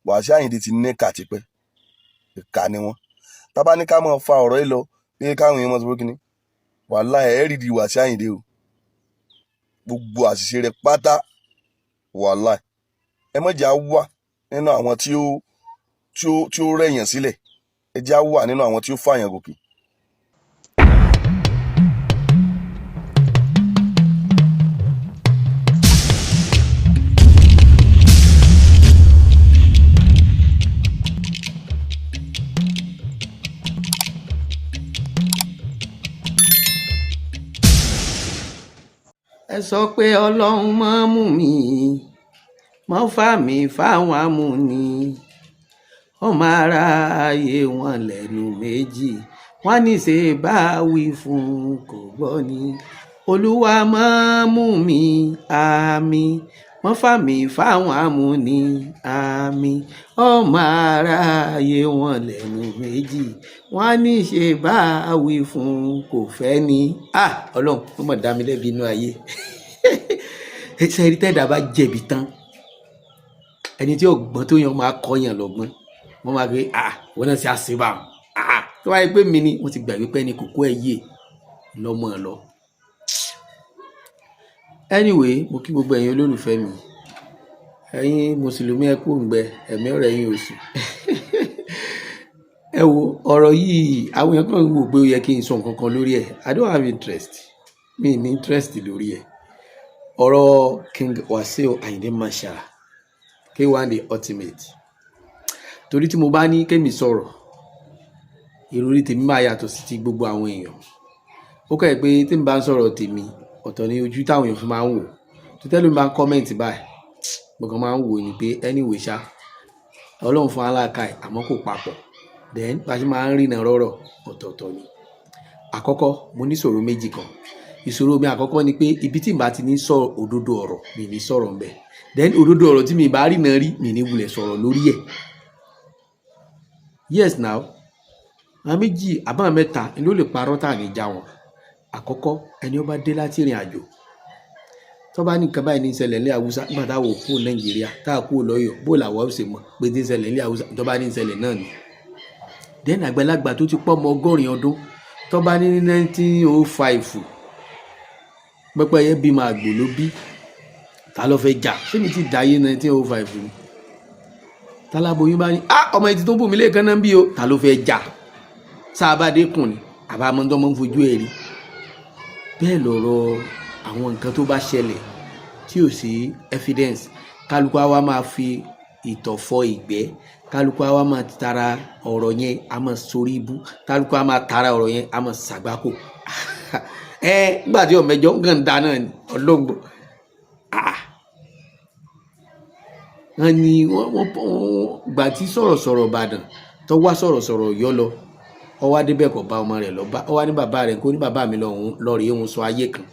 Wàsíù Àyìndé ti ní kà tipẹ́, ìkà ni wọ́n. Tábà ní ká máa fa ọ̀rọ̀ yìí lọ pé káwọn èèyàn máa sọ pé kíní, wàláhì, ẹ̀ rí di Wàsíù Àyìndé o, gbogbo àṣìṣe rẹ̀ pátá, wàláhì, ẹ má jẹ́ á wà nínú àwọn tí ó rẹ̀yàn sílẹ̀, ẹ jẹ́ á wà nínú àwọn tí ó fàyàn gòkè. Ẹ sọ pé Ọlọ́run má mú mi, má fà mí fáwọn amúni, ọmọ aráyé wọn lẹ́nu méjì, wọ́n ní ṣe bá wí fún kò gbọ́ ni. Olúwa má mú mi, àmín, má fà mí fáwọn amúni, àmín, ọmọ aráyé wọn lẹ́nu méjì, wọ́n ní ṣe bá wí fún kò fẹ́ ni. Ah, Ọlọ́run ó mọ̀ dá mi lẹ́bi inú ayé. Ṣe rí tẹ́ẹ̀dá bá jẹ̀bi tán, ẹni tí ọgbọ́n tó yan máa kọ́yàn lọ́gbọ́n, wọ́n máa gbé, ah, wọ́n náà ṣe àṣìbà, ah, tó wáyé pé mi ni wọ́n ti gbàgbé pé ẹni kòkó ẹ̀ yé lọ́mọ ẹ̀ lọ. Anyway, mo kí gbogbo ẹ̀yin olólùfẹ́ mi, ẹ̀yin mùsùlùmí, ẹ kú òǹgbẹ ẹ̀mí ọ̀rẹ́ yín oṣù. Ẹ wo ọ̀rọ̀ yìí, àwọn èèyàn kan wò pé ó yẹ kí n sọ nǹkan kan lórí ẹ̀. I don't have interest, mi ní interest lórí ẹ̀. Ọ̀rọ̀ King Wasiu Ayinde Marshal, K1 the Ultimate, torí tí mo bá ní kémi sọ̀rọ̀, ìròrí tèmi máa yàtọ̀ sí ti gbogbo àwọn èèyàn. Ó kẹ́ ẹ̀ pé tí n bá ń sọ̀rọ̀ tèmi, ọ̀tọ̀ ni ojú táwọn èèyàn fi máa ń wò. Tó tẹ́lẹ̀ mi bá ń comment báyìí, mo kàn máa ń wò ni pé anyway ṣá, Ọlọ́run fún aláàkàì àmọ́ kò papọ̀. Then bá a ṣe máa ń rìnà rọ́rọ̀ ọ̀tọ̀ọ̀tọ̀ ni. Àkọ́kọ́, mo ní ìṣòro méjì kan. Ìṣòro mi àkọ́kọ́ ni pé ibi tí n bá ti ní sọ òdodo ọ̀rọ̀, mi ní sọ̀rọ̀ ńbẹ̀. Then òdodo ọ̀rọ̀ tí mi bá rìnà rí, mi ní wulẹ̀ sọ̀rọ̀ lórí ẹ̀. Yes now, àwọn méjì àbá mẹ́ta ni ló lè parọ́ tà ní já wọn. Àkọ́kọ́, ẹni ó bá dé láti ìrìn àjò, tó bá ní nǹkan báyìí ní ìṣẹ̀lẹ̀ ní Haúsá, nígbà táwọn ò kúrò Nàìjíríà, tá a kúrò lọ́yọ̀ọ́, bó làwọn ó ṣe mọ̀ pé tí ń ṣẹlẹ̀ ní Haúsá tó bá ní ìṣẹ̀lẹ̀ náà ni? Then àgbàlagbà tó ti pọ́ ọmọ 80 ọdún, tó bá ní 1905 pẹ́pẹ́yẹ bímọ, àgbò ló bí, ta ló fẹ́ jà? Ṣé mi ti dáyé 1905 ni? Táláboyún bá ní, ah, ọmọ etí tó bù mí lẹ́ẹ̀kan náà bí o, ta ló fẹ́ jà? Sábàdé kùn ni àbámọ́ tó máa ń fojú ẹ̀ rí. Bẹ́ẹ̀ lọ̀rọ̀ àwọn nǹkan tó bá ṣẹlẹ̀ tí ò sí evidence, kálukú á wá máa fi ìtọ̀ fọ ìgbẹ́, kálukú á wá máa tara ọ̀rọ̀ yẹn, á máa sorí ibú, kálukú á máa tara ọ̀rọ̀ yẹn, á máa ṣàgbákò. Ẹ nígbà tí ọ̀mẹjọ ń kàn da náà ni ọlọ́ngbọ. Wọ́n ní wọ́n gbà tí sọ̀rọ̀sọ̀rọ̀ Ìbàdàn tó wá sọ̀rọ̀sọ̀rọ̀ Ọ̀yọ́ lọ, ó wá débẹ̀, kò bá ọmọ rẹ̀ lọ bá, ó wá ní bàbá rẹ̀ kó ní bàbá mi lọ lọ rèé òun sọ ayé kan.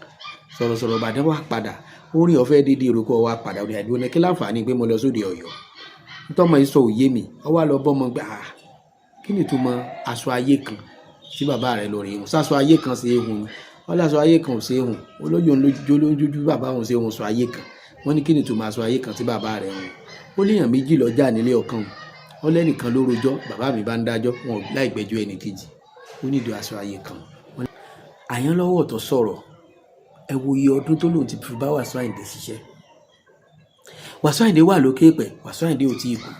Sọ̀rọ̀sọ̀rọ̀ Ìbàdàn wá padà, ó rìn ọ̀fẹ́ dédé ìrókò, wá padà, ó ní àdúgbò ní kí láǹfààní pé mo lọ sóde Ọ̀yọ́, tọmọ yìí sọ òye mi. Ó wá lọ bọ́mọ gbà á, kí ni ìtumọ̀ aṣọ ayé kan tí bàbá rẹ̀ lọ rèé hùn? Sásọ ayé kan ṣe é hun ni? Wọ́n lásọ ayé kan ò ṣe é hun. Olóyè òun lójoojú bàbá òun ṣe é hun sọ ayé kan. Wọ́n ní kí ni ìtumọ̀ aṣọ ayé kan tí bàbá rẹ̀ hun? Ó léèyàn méjì lọ́jà nílé ọ̀kan, ó lẹ́nìkan ló rojọ́, bàbá mi bá ń dájọ́ wọn láì gbẹ́jọ́ ẹnì kejì, ó nídìí aṣọ ayé kan. Àyànlọ́wọ́ tó sọ̀rọ̀, ẹ wo iye ọdún tó lòun ti fi bá Wàsíù Àyìndé ṣiṣẹ́. Wàsíù Àyìndé wà lókè pẹ̀, Wàsíù Àyìndé ò tí ì kú.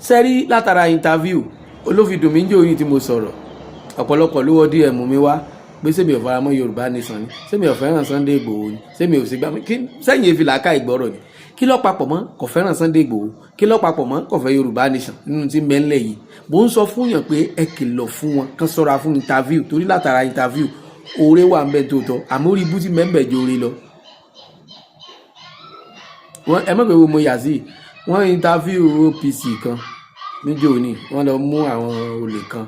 Sẹ́rí látara interview olófin dùn mí ń jẹ́ òyìn tí mo sọ̀rọ̀, ọ̀pọ̀lọpọ̀ ló wọ́ DM mi wá pé sẹ́mi ò faramọ́ Yorùbá Nation ni, sẹ́mi ò fẹ́ràn Sunday Igboho ni, sẹ́mi ò sì gbà kí sẹ́yìn èfi làákà ìgbọ́rọ̀ ni. Kí ló papọ̀ mọ́ kò fẹ́ràn Sunday Igboho? Kí ló papọ̀ mọ́ kò fẹ́ Yorùbá Nation nínú tí ń bẹ ńlẹ̀ yìí? Mò ń sọ fún yàn pé ẹ kìlọ̀ fún wọn kán ṣọ́ra fún interview, torí látara interview, oore wà ń bẹ tó tọ́, àmọ́ orí ibú tí mẹ́ńbẹ̀ ju oore lọ. Wọ́n ẹ mọ̀ pé wo mo yà sí, wọ́n interview OPC kan níjó ní, wọ́n lọ mú àwọn olè kan,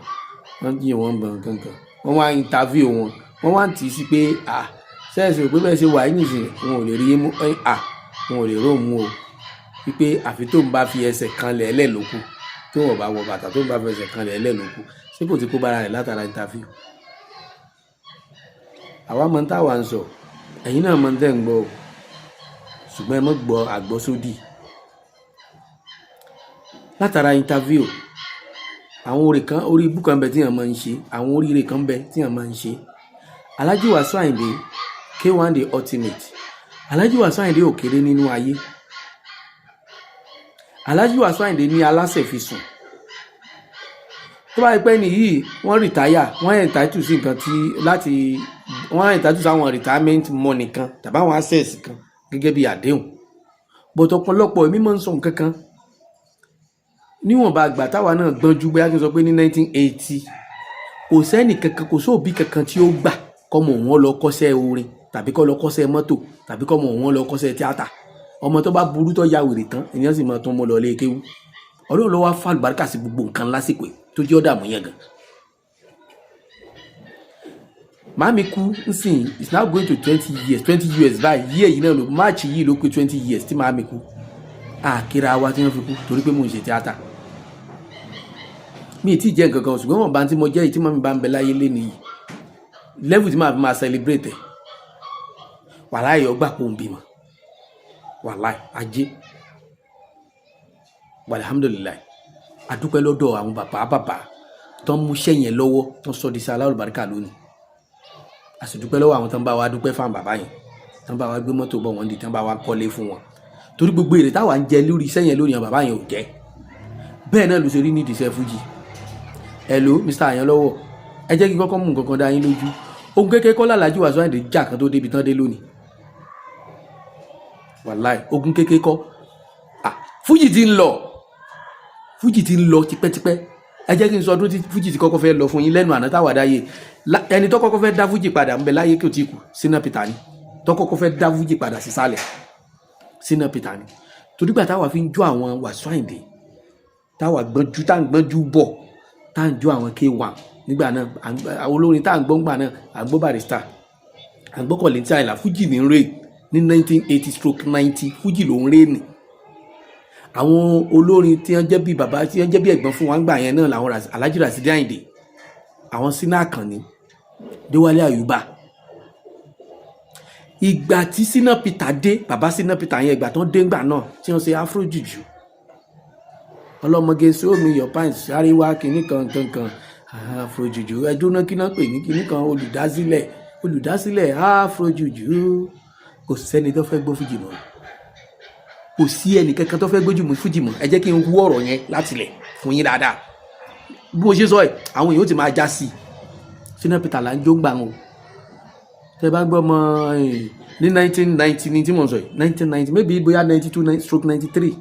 wọ́n jí wọn bọ̀n kankan, wọ́n wá interview wọn, wọ́n wá ń tì í sí pé, ah, sẹ́ẹ̀sì rò pé bẹ́ẹ̀ ṣe wà yín nìsín, wọn ò lè rí mú, ah, wọn ò lè róun mú o, wípé àfi tó ń bá fi ẹsẹ̀ kan lẹ̀ẹ́lẹ̀ lókù, tó wọn bá wọ bàtà, tó ń bá fi ẹsẹ̀ kan lẹ̀ẹ́lẹ̀ lókù. Ṣé kò ti kó bára rẹ̀ látara interview? Àwa mọ̀ ń táwa ń sọ, ẹ̀yin náà mọ̀ ń tẹ́ ń gbọ́ o, ṣùgbọ́n ẹ mọ̀ gbọ́ àgbọ́sódì. Látara interview, àwọn orí kan, orí ibú kan bẹ tí yàn máa ń ṣe, àwọn oríire kan bẹ tí yàn máa ń ṣe. Alhaji Wasiu Ayinde, K1 The Ultimate, Alhaji Wasiu Ayinde ò kéré nínú ayé. Alhaji Wasiu Ayinde ní aláṣẹ fi sùn. Tó bá yẹ pé nìyí wọ́n retire, wọ́n entitled sí nǹkan tí láti wọ́n entitled sáwọn retirement money kan tàbí àwọn access kan gẹ́gẹ́ bí àdéhùn. But ọ̀pọ̀lọpọ̀, èmi máa ń sọ nǹkan kan, níwọ̀nba àgbà táwa náà gbọ́njú, bóyá kí n sọ pé ní 1980, kò sẹ́nì kankan, kò sóòbí kankan tí ó gbà kọ́mọ òun lọ kọ́ṣẹ́ orin, tàbí kọ́ lọ kọ́ṣẹ́ mọ́tò, tàbí kọ́mọ òun lọ kọ́ṣẹ́ tíátà. Ọmọ tó bá burú, tó ya wèrè tán, ènìyàn sì máa tún mọ́ lọ ilé kéwú. Ọlọ́run ló wá fàlùbáríkà sí gbogbo nǹkan lásìkò yìí tó jẹ́ ọ̀dààmú yẹn gan. Màámi kú nsìn, it's now going to 20 years, 20 years báyìí. Yíyẹ yìí náà ló March yìí ló pé 20 years tí màámi kú. Àkírá wa tí wọ́n fi kú torí pé mò ń ṣe tíátà, mi ì tí ì jẹ́ nǹkan kan, ṣùgbọ́n wọ́n bá ń tí mo jẹ́ yìí, tí màmí bá ń bẹ láyé lé nìyí, level tí màá fi máa celebrate ẹ̀, wàláì, ọgbà pò ń bímọ, wàláì ajé, alhamdulillahi, adúpẹ́ lọ́dọ̀ àwọn bàbá bàbá tó ń múṣẹ́ yẹn lọ́wọ́, tó ń sọ di sí alálùbáríkà lónìí. A sì dúpẹ́ lọ́wọ́ àwọn tó ń bá wa dúpẹ́ fáwọn bàbá yẹn, tó ń bá wa gbé mọ́tò bọ̀ wọ́n di, tó ń bá wa kọ́lé fún wọn, torí gbogbo èrè táwa ń jẹ lórí iṣẹ́ yẹn lónìí, àwọn bàbá yẹn ò jẹ́. Bẹ́ẹ̀ náà ló ṣe rí nídìí iṣẹ́ fújì. Hello, Mr. Àyànlọ́wọ́, ẹ jẹ́ kí n kọ́kọ́ mú nǹkan kan dá yín lójú. Ogun kékeré kọ́ l'Alhaji Wasiu Ayinde jà kan tó débi tán dé lónìí. Wàláì, ogun kékeré kọ́. Ah, fújì ti ń lọ, fújì ti ń lọ tipẹ́tipẹ́. Ẹ jẹ́ kí n sọ ọdún tí fújì ti kọ́kọ́ fẹ́ lọ fún yín lẹ́nu àná táwa dáyé. Ẹni tó kọ́kọ́ fẹ́ dá fújì padà ń bẹ láyé kí o ti kù, Shina Peter ni. Tó kọ́kọ́ fẹ́ dá fújì padà sísàlẹ̀, Shina Peter ni. Torí gbà táwa fi ń jó àwọn Wasiu Ayinde, táwa gbọ́njú, tá à ń gbọ́njú bọ̀, tá à ń jó àwọn K1 nígbà náà, àwọn olórin tá à ń gbọ́ ńgbà náà, à ń gbọ́ Barrister, à ń gbọ́ Kollington Àyìnlá. Fújì ní ń rè ní 1980/90, fújì ló ń rè ní. Àwọn olórin tí wọ́n jẹ́ bí bàbá, tí wọ́n jẹ́ bí ẹ̀gbọ́n fún wa ńgbà yẹn náà làwọn Alhaji Rasidi Ayinde, àwọn Sina Àkànní, Déwálé Àyùbá. Ìgbà tí Shina Peter dé, bàbá Shina Peter yẹn, ìgbà tó ń dé ńgbà náà tí wọ́n ṣe afro jùjú, ọlọ́mọge show me your pants, sáré wá, kinní kan kan kan, afro jùjú, ẹjọ́ náà kí náà pè ní kinní kan, olùdásílẹ̀, olùdásílẹ̀ afro jùjú. Kò sẹ́ni tó fẹ́ gbọ́ fújì mọ́, kò sí ẹnì kankan tó fẹ́ gbójú mọ́ fújì mọ́. Ẹ jẹ́ kí n wú ọ̀rọ̀ yẹn láti lẹ̀ fún yín dáadáa. Bí mo ṣe sọ ẹ̀, àwọn èèyàn ó ti máa já sí i. Shina Peter là ń jó gbà wọn o. Tẹ bá gbọ́ mọ́ ní 1990 ní tí mo sọ yìí, 1990, maybe bóyá 92/93.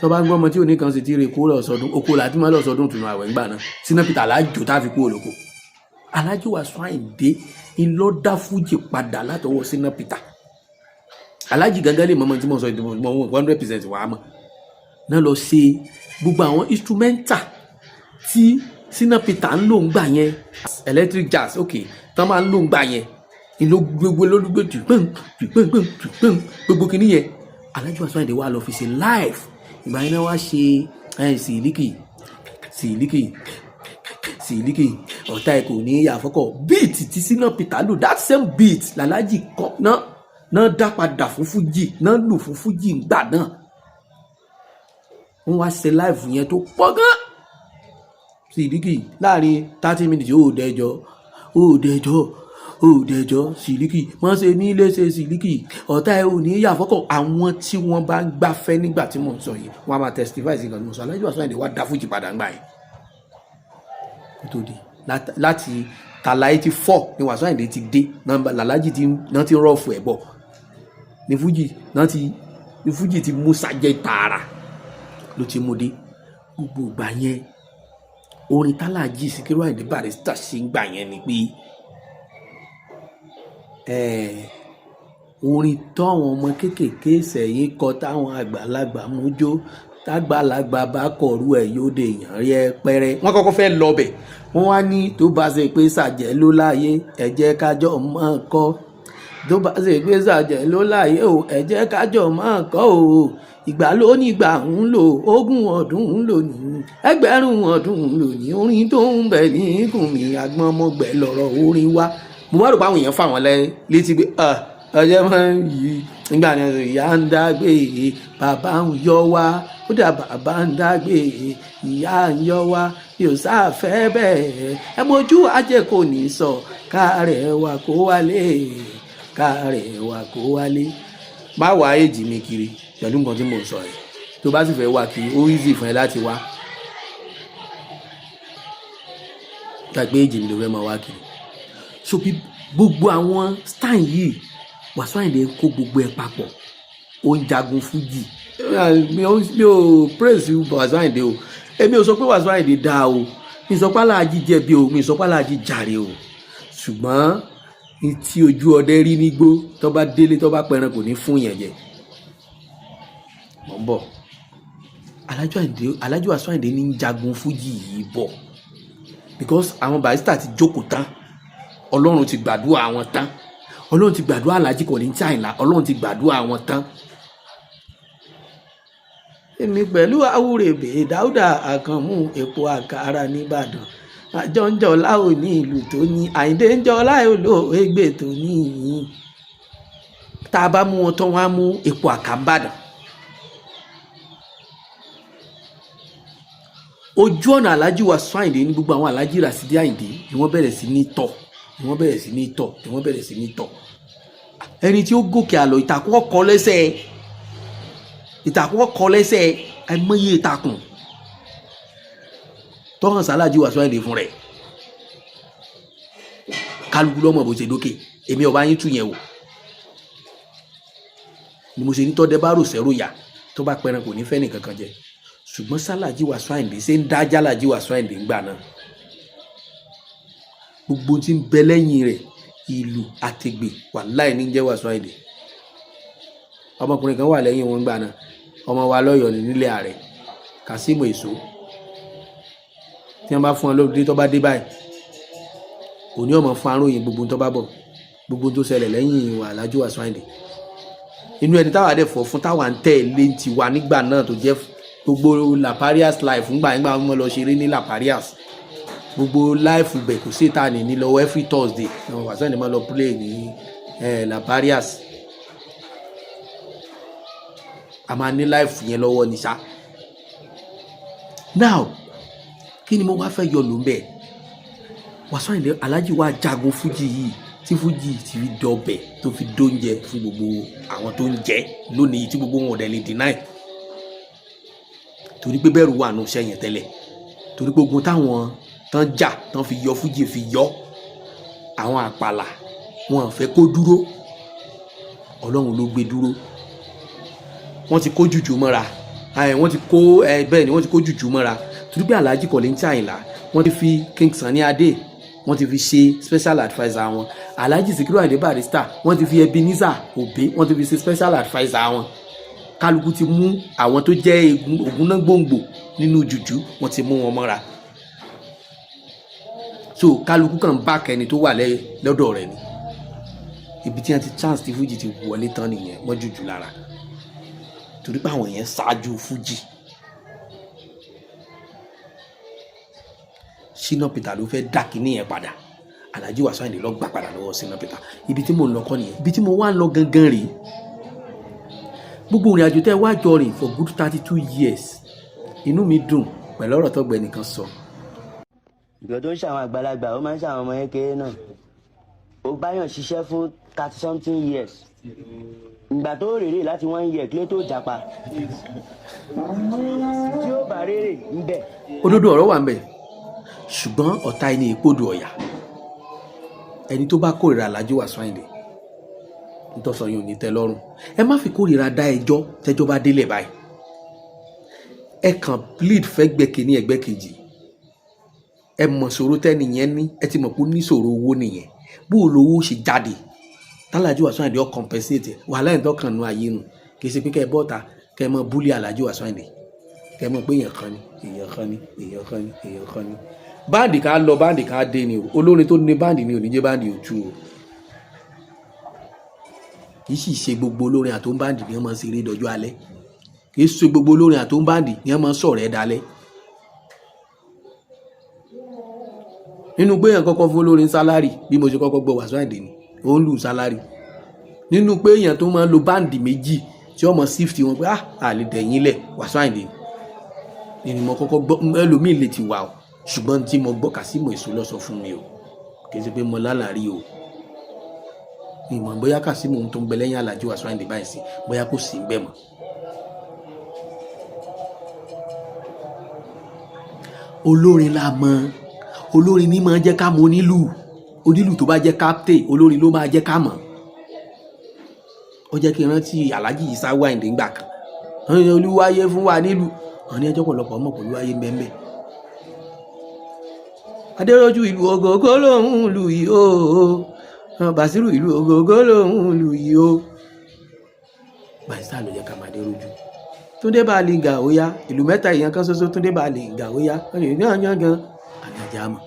Tó bá ń gbọ́ ọmọ tí ò ní kan sì ti rè kó lọ sọdún oko làtí máa lọ sọdún tùnú àwẹ̀ ńgbà náà, Shina Peter alájò tá a fi kú olóko. Alhaji Wasiu Ayinde ńlọ dá fújì padà látọwọ́ Shina Peter. Alhaji gangan lè mọ́mọ́ tí mo sọ ìdìbò mọ́ 100% wàá mọ̀ náà lọ ṣe gbogbo àwọn instrumental tí Shina Peter ń lò ń gbà yẹn, electric jazz, ok, tán máa ń lò ń gbà yẹn, ìlò gbogbo lólùgbé tùpẹ́ǹ tùpẹ́ǹ tùpẹ́ǹ, gbogbo kìíní yẹn, Alhaji Wasiu Ayinde wà lọ fi ṣe live. Ìgbà yẹn náà wá ṣe sílíkì sílíkì sílíkì, ọ̀tá ẹ̀ kò ní í yà fọ́kọ̀, beat tí Shina Peter lò, that same beat làlájì kọ́ náà náà dá padà fún fújì náà, lò fún fújì ńgbà náà. Wọ́n wá ṣe live yẹn tó pọ̀ gan. Sílíkì láàrin 30 minutes, ó dẹjọ́, ó dẹjọ́, ó dẹjọ́, sílíkì wọ́n ṣe ní léṣe, sílíkì ọ̀tá ẹ̀ ò ní yà fọ́kọ̀. Àwọn tí wọ́n bá ń gbafẹ́ nígbà tí mò ń sọ yìí, wọ́n á máa testify sí nǹkan tí mo sọ. Alhaji Wasiu Ayinde wá dá fújì padà ńgbà yẹn kó tó di láti tàlà 84 ni Wasiu Ayinde ti dé náà, làlájì ti náà ti rọ́ọ̀fù ẹ̀ bọ̀ ní fújì náà ti ní fújì ti mú sàjẹ́ tààrà ló ti mú dé gbogbo ìgbà yẹn. Orin tálàjì Síkírù Àyìndé Barrister ṣe ń gbà yẹn ni pé orin táwọn ọmọ kéékèèké sẹ́yìn kọ, táwọn àgbàlagbà mú jó, tágbàlagbà bá kọ̀rú ẹ̀ yóò dé èèyàn rí ẹ pẹ́rẹ́. Wọ́n kọ́kọ́ fẹ́ lọ bẹ̀, wọ́n wá ní tó bá ṣe pé sàjẹ́ ló láàyè, ẹ jẹ́ kájọ máa kọ́. Tó bá ṣe pé sàjẹ́ ló láàyè o, ẹ jẹ́ kájọ máa kọ́ o. Ìgbà ló ní ìgbà ń lò, 20 ọdún ń lò ní, 1,000 ọdún ń lò ní, orin tó ń bẹ ní ikùn mi, àgbọn mọ́gbẹ́ lọ́rọ̀ orin wa. Mo wá rò pé àwọn èèyàn fà wọ́n létí pé Ọjọ́ máa ń yí nígbà náà. Ìyá ń dágbé, bàbá ń yọ wá. Ó dà, bàbá ń dágbé, ìyá ń yọ wá. Yóò sáfẹ́ bẹ́ẹ̀. Ẹ mojú ajé kò ní sọ káàrẹ̀ wà kó wálé, káàrẹ̀ wà kó wálé. Má wàá èjì mi kiri pẹ̀lú nǹkan tí mò ń sọ yìí. Tó bá sì fẹ́ wá kiri, ó easy fún ẹ láti wá. Gbàgbé èjì mi ló fẹ́ máa wá kiri. So bí gbogbo àwọn style yìí, Wasiu Ayinde ń kó gbogbo ẹ̀ papọ̀, ó ń jagun fújì. Mi ò praise Wasiu Ayinde o. Èmi ò sọ pé Wasiu Ayinde dáa o, mi sọ pé Aláàjì jẹ̀bi o, mi sọ pé Aláàjì jàre o. Ṣùgbọ́n ní tí ojú ọdẹ rí nígbó, tó bá délé, tó bá pẹran, kò ní fún yẹn jẹ. Mọ̀ ń bọ̀. Aláàjì Wasiu Ayinde ní ń jagun fújì yìí bọ̀ because àwọn Barrister ti jókòó tán. Ọlọ́run ti gbàdúrà wọn tán. Ọlọ́run ti gbàdúrà Alhaji Kollington Àyìnlá. Ọlọ́run ti gbàdúrà wọn tán. Èmi pẹ̀lú àwúrèbè Dáúdà Àkànmú, èpo àkàrà nìbàdàn, àjọ ń jọlá ò ní ìlú tó ní Àyìndé ń jọlá ò ègbè tó ní ìyìn. Tá a bá mú wọn tán, wọn á mú èpo àkàǹbàdàn. Ojú ọ̀nà Alhaji Wasiu Ayinde ní gbogbo àwọn Alhaji Rasidi Ayinde ni wọ́n bẹ̀rẹ̀ sí ní tọ̀, ni wọ́n bẹ̀rẹ̀ sí ní tọ̀, ni wọ́n bẹ̀rẹ̀ sí ní tọ̀. Ẹni tí ó gòkè àlọ́, ìtàkùn ọkọ̀ lẹ́sẹ̀, ìtàkùn ọkọ̀ lẹ́sẹ̀. Àìmọye ìtàkùn tọ́hàn sálàjì Wasiu Ayinde fún rẹ̀. Kálukú lọ́mọ bó ṣe dókè. Èmi ọba yín tù yẹn wò ni mo ṣe ní tọ́dẹ bá rò sẹ́rò yà, tó bá pẹran, kò ní fẹ́ nìkan kan jẹ. Ṣùgbọ́n sálàjì Wasiu Ayinde ṣe ń dá jálàjì Wasiu Ayinde ń gbà náà, gbogbo tí ń bẹ lẹ́yìn rẹ̀, ìlú àtẹ̀gbè, wàláì ní jẹ́ Wasiu Ayinde. Ọmọkùnrin kan wà lẹ́yìn wọn gbà náà, ọmọ wa lọ́yọ̀ọ́ ní nílé ààrẹ, Kazeem Èso. Tí wọ́n bá fún ọ lóde, tó bá dé báyìí, òní ọmọ fún aróyìn gbogbo tó bá bọ̀, gbogbo tó ṣẹlẹ̀ lẹ́yìn Alhaji Wasiu Ayinde. Inú ẹni táwa dẹ̀ fọ̀ fún, táwa ń tẹ̀ lé ti wa nígbà náà, tó jẹ́ gbogbo Laparias life ńgbà yẹn, gbà wọn lọ ṣeré ní Laparias, gbogbo life bẹ̀ kò sí ìta ní lọ́wọ́. Every Thursday àwọn Wasiu Ayinde máa lọ play ní Laparias. A máa ní life yẹn lọ́wọ́ ní sá. Now, kí ni mo wá fẹ́ yọ ló ń bẹ̀? Wasiu Ayinde, Alhaji wa jagun fújì yìí tí fújì ti fi dọbẹ̀, tó fi dóúnjẹ fún gbogbo àwọn tó ń jẹ lónìí, tí gbogbo wọn ò dẹ̀ lè deny, torí pé bẹ́ẹ̀rù wà nù iṣẹ́ yẹn tẹ́lẹ̀, torí pé ogun táwọn tán jà tán fi yọ fújì, fi yọ àwọn àpàlà, wọn ò fẹ́ kó dúró. Ọlọ́run ló gbé dúró. Wọ́n ti kó jùjú mọ́ra. Wọ́n ti kó bẹ́ẹ̀ ni, wọ́n ti kó jùjú mọ́ra, torí pé Alhaji Kollington Àyìnlá, wọ́n ti fi King Sunny Adé, wọ́n ti fi ṣe special adviser wọn. Alhaji Sikiru Ayinde Barrister, wọ́n ti fi Ebenezer Obey, wọ́n ti fi ṣe special adviser wọn. Kálukú ti mú àwọn tó jẹ́ ògúnná gbòǹgbò nínú jùjú, wọ́n ti mú wọn mọ́ra. So kálukú kàn bá kẹni tó wà lọ́dọ̀ rẹ̀ ni. Ibi tí wọ́n ti chance tí fújì ti wọlé tán nìyẹn mọ́ jùjú lára, torí pé àwọn yẹn ṣáájú fújì. Shina Peter ló fẹ́ dá kinní yẹn padà. Alhaji Wasiu Ayinde ló gbà padà lọ́wọ́ Shina Peter. Ibi tí mò ń lọ kọ́ nìyẹn. Ibi tí mo wá ń lọ gangan rèé. Gbogbo ìrìn àjò tẹ́ wá jọ rìn for good 32 years, inú mi dùn pẹ̀lú ọ̀rọ̀ tọ́gbẹ́ni kan sọ. Nǹkan tó ń ṣàwọn àgbàlagbà, ó máa ń ṣàwọn ọmọ kékeré náà. Ó báyàn ṣiṣẹ́ fún 30 something years, ìgbà tó rèrè láti one year, kílé tó japa tí ó bá rèrè ń bẹ̀. Òdodo ọ̀rọ̀ wà ń bẹ̀, ṣùgbọ́n ọ̀tá ẹni ìpodò ọ̀yà. Ẹni tó bá kórìíra Alhaji Wasiu Ayinde, nítòsọ yìí ò ní tẹ́ lọ́rùn. Ẹ má fi kórìíra dá ẹjọ́. Tẹ́jọ́ bá délẹ̀ báyìí, ẹ kàn plead fẹ́gbẹ́ kínní, ẹgbẹ́ kejì. Ẹ mọ̀ ṣòro tẹ́nìyẹn ní. Ẹ ti mọ̀ pé ó ní ṣòro owó nìyẹn. Bó o lówó ṣe jáde tálàjì Wasiu Ayinde, ọ compensate wàhálà ẹ̀ tọkàn nù ayé nu. Kì í ṣe pé kẹ́ ẹ bọ́ta, kẹ́ ẹ mọ bully Alhaji Wasiu Ayinde, kẹ́ ẹ mọ̀ pé èèyàn kan ni, èèyàn kan ni, èèyàn kan ni, èèyàn kan ni. Band kan lọ, band kan dé ni o. Olórin tó ní band ni ò ní jẹ́ band òtú o. Kì í sì ṣe gbogbo olórin àtó ń band ni wọ́n máa ń ṣeré dọjọ́ alẹ́. Kì í ṣe gbogbo olórin àtó ń band ni wọ́n máa ń sọ̀rọ̀ ẹ̀ dalẹ́. Nínú pé èèyàn kọ́kọ́ fún olórin salary, bí mo ṣe kọ́kọ́ gbọ́ Wasiu Ayinde ni ó ń lù salary. Nínú pé èèyàn tó máa ń lo band méjì tí ọmọ shift wọn pé, ah, àlè dẹ̀yìn lẹ̀, Wasiu Ayinde ni mo kọ́kọ́ gbọ́. Ẹlòmíì lè ti wà o, ṣùgbọ́n tí mo gbọ́, Kazeem Èso ló sọ fún mi o. Kì í ṣe pé mo lálàrí o. Ìmọ̀ bóyá Kazeem ohun tó ń bẹ lẹ́yìn Alhaji Wasiu Ayinde báyìí sí, bóyá kò sí ń bẹ̀ mọ́. Olórin la mọ̀, olórin ní máa jẹ́ ká mọ̀ onílù. Onílù tó bá jẹ́ captain, olórin ló máa jẹ́ ká mọ̀. Ó jẹ́ kí n rántí Alhaji Isa Ayinde ńgbà kan, olúwayé fún wa nílùú àwọn ní ẹjọ́ pọ̀lọpọ̀ ọmọ pẹ̀lú ayé mbẹ́mbẹ́. Adéròjú, ìlú ògógó lòún lù yìí o. Bàṣírù, ìlú ògógó lòún lù yìí o. Barrister ló jẹ́ ká máa Adéròjú. Túndé Bàlíngà, ó yá, ìlú mẹ́ta, èèyàn kan ṣoṣo. Túndé Bàlíngà, ó yá, gángan àgàjà mọ̀.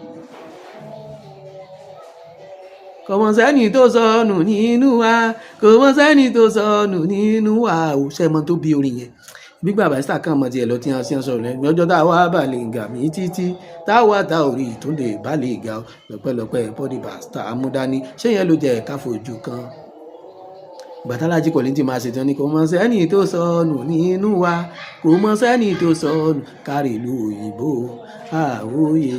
Kò mọ̀ sẹ́ni tó sọnù nínú wa, kò mọ̀ sẹ́ni tó sọnù nínú wa ò sẹ́mọ tó bí orin yẹn. Gbígbà Barrister kan mọ̀ tiẹ̀ lọ tí wọ́n ṣe ń sọ̀rọ̀ lẹ́nu ọjọ́ tá a wá Bàlíngà mí títí tá a wá ta orí Túndé Bàlíngà, lọ́pẹ́lọpẹ́ bọ́dí Barrister amúdání. Ṣé yẹn ló jẹ́ ká fojú kan gbàtàlájì kọ̀lí tí máa ṣètò ní kò mọ̀ sẹ́ni tó sọnù nínú wa, kò mọ̀ sẹ́ni tó sọnù kárí ìlú òyìnbó àwòye.